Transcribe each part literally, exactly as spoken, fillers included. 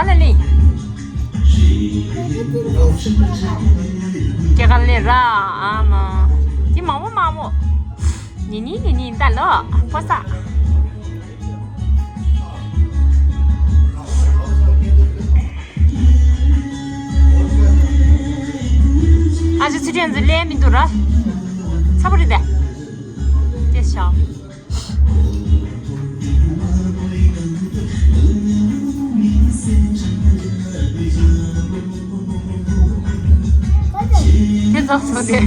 ལ་ལི། ཀྱེ་ག་ལེ་ར་ཨ་མ། ཅི་མང་པོ་མང་པོ། ནི་ནི་ནི་ནི་ད་ལོ་ཕོ་ས། ཨ་ཅེ་ཚུལ་ཁྲིམས་ཟེར་ལས་མི་འདུག་ར། ཚ་པོ་རེད་དེ། ཏེ་ཤ། ཁྱེད་ཚོ་ཚོ་དེ།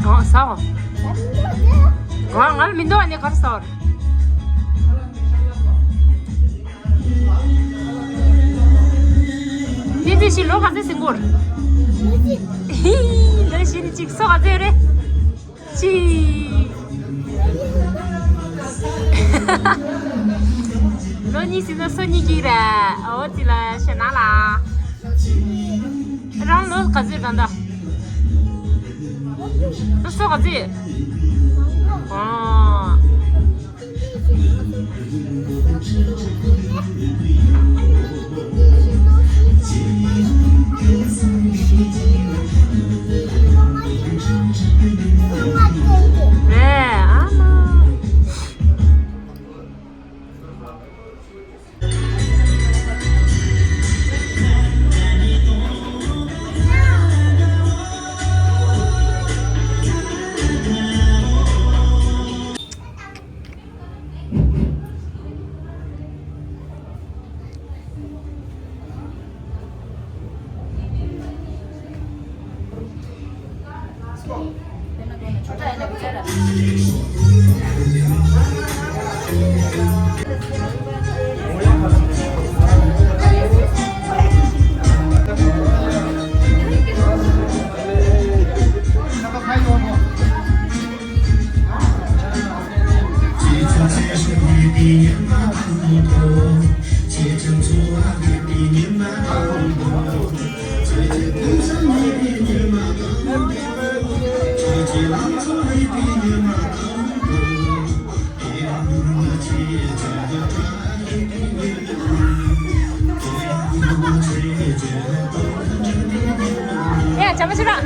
ཨོ་ས་འོ། ང་ང་ལ་མི་འདུག་ཨ་ནི་གར་ས་འོ། ནི་ཚེ་ཞིག་ལོ་ག་ཚོད་ཟིན་གོ། ཧི། ལོ་ཞིག་ནི་གཅིག་སོ་ག་ཚོད་རེད། ཅི། ལོ་གཉིས་ཟིན་ན་སོ་གཉིས་ཀྱི་རེད། འོ་ཙི་ལ་ཤེ་ན་ལ། རང་ལོ་ག་ཚོད་རང་ད། ལོ་སོ་ག་ཚོད། ཨོ། ཡ། བྱ་མ་བྱེད་ར།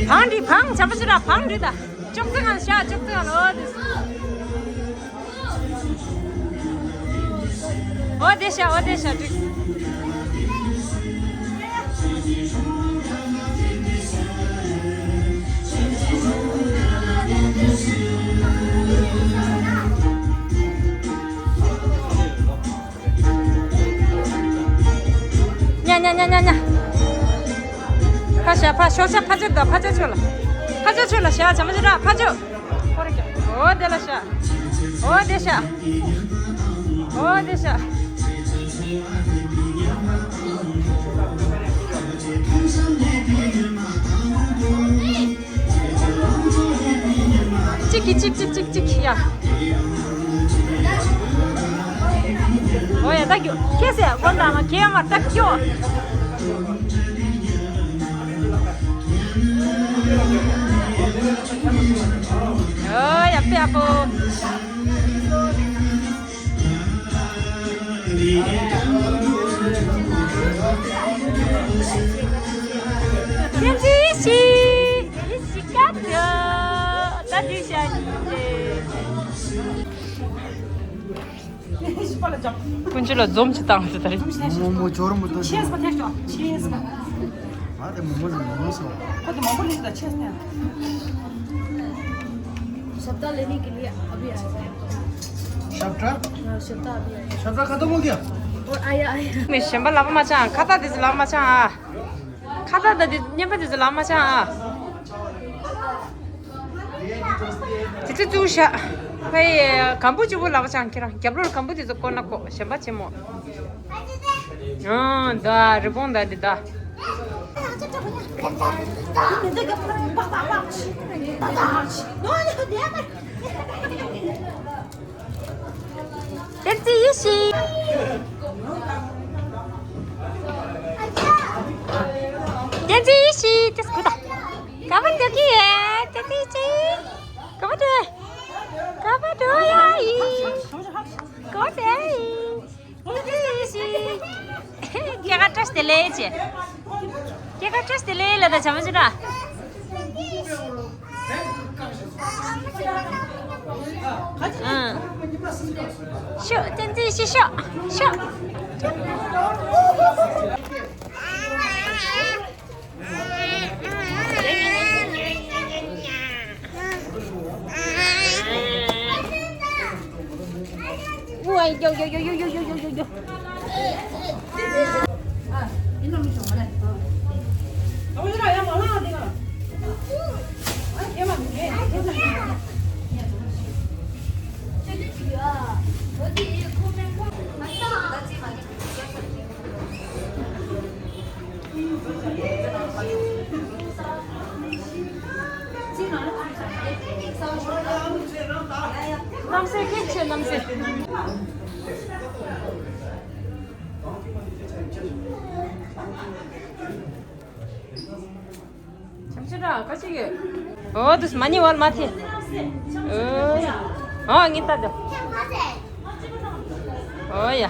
བང་འདི་བང་། བྱ་མ་བྱེད་ར། བང་འདི་ད། ཅོག་ཙེ་ངང་བཞག་ཅོག་ཙེ་ངང་། ཨོ་དེ། ཨོ་དེ་ཤ། ཨོ་དེ་ཤ། འགྲིག་ཉ་ཉ་ཉ་ཉ་ཉ། ཕ་ཤ་ཕ་ཤོ་ཤ། ཕ་ཅོ་ད། ཕ་ཅོ་ཆོ་ལ། ཕ་ཅོ་ཆོ་ལ་ཤ། བྱ་མ་བྱེད་ར། ཕ་ཅོ། ཨོ་དེ་ལ་ཤ། ཨོ་དེ་ཤ། ཨོ་དེ་ཤ། གཅིག་གིས་གཅིག་གཅིག་གཅིག་གཅིག་ཡ། ཨོ་ཡ། ད་རྒྱུ་ཁྱེད་ཟེར་གོ་འདྲ་མ་གས་མ་ད་རྒྱུ། ཨོ་ཡ། པེ་ཨ་པོ། ཁྱེད་ཀྱིས་ཤི། ཤི་ཀ་ཏོ། ད་དུས་ཤ་ནི་ཏེ། ཀུན་སྤྱོད་ལ་འཛོམས་ཅི་བཏང་ཟེར་ད་རེད། མོ་མོ་སྦྱོར་མོ་ཏོ། ཆེས་པ་ཐེ་ཤོ། ཆེས་པ། ང་དེ་མོ་མོ་ཟེར་མོ་མོ་ཟེར། ཁོ་དེ་མང་པོ་ལས་ད་ཆེས་ནས། शब्दा लेने के लिए अभी आया है। शब्दा? हाँ, शब्दा अभी आया है। शब्दा खत्म हो गया? और आया, आया। मैं शंबा लाभ मचा, खाता दिस लाभ मचा। खाता द दिस, ཉན་པ་དེ་ཚོ་ལབ་མ་བྱང་ཨ། དེ་ཚོ་བཙུགས་ཤག་ཕ་ཡི་གམ་བུ་གཅིག་པོ་ལབ་བྱང་ཁྱེད་རང་རྒྱབ་ལོར་གམ་བུ་དེ་ཚོ་བསྐོར་ན་ཁོ་གཞན་པ་ཆེན་མོ། ཨང་། ད་རི་བོང་ད་འདི་ད། བསྟན་འཛིན་ཡེ་ཤེས། བསྟན་འཛིན་ཡེ་ཤེས། དེ་སྐུ་ད། ག་པར་འགྲོ་གི་ཡོད། བསྟན་འཛིན་ཡེ་ཤེས། ག་པར་འགྲོ། ག་པར་འགྲོ་ཡ་ཡིན། ག་པར་འགྲོ་ཡ་ཡིན། སྐད་ཆ་བཀྲ་ཤིས་བདེ་ལེགས་བྱས། སྐད་ཆ་བཀྲ་ཤིས་བདེ་ལེགས་ལ་ད་བྱ་མ་བྱུང་ན། ཨང་། ཤོག་བསྟན་འཛིན་ཤོག་ཤོག་ཤོག་རྣམ་སྲས་སྐད་ཆེ་རྣམ་སྲས། བྱམས་ཆེན་རང་ག་ཅིག་ཡོད། འོ་དུས་མ་ཉེ་བར་མ་ཐེ། འོ་ངི་ལྟ་དུ། འོ་ཡ།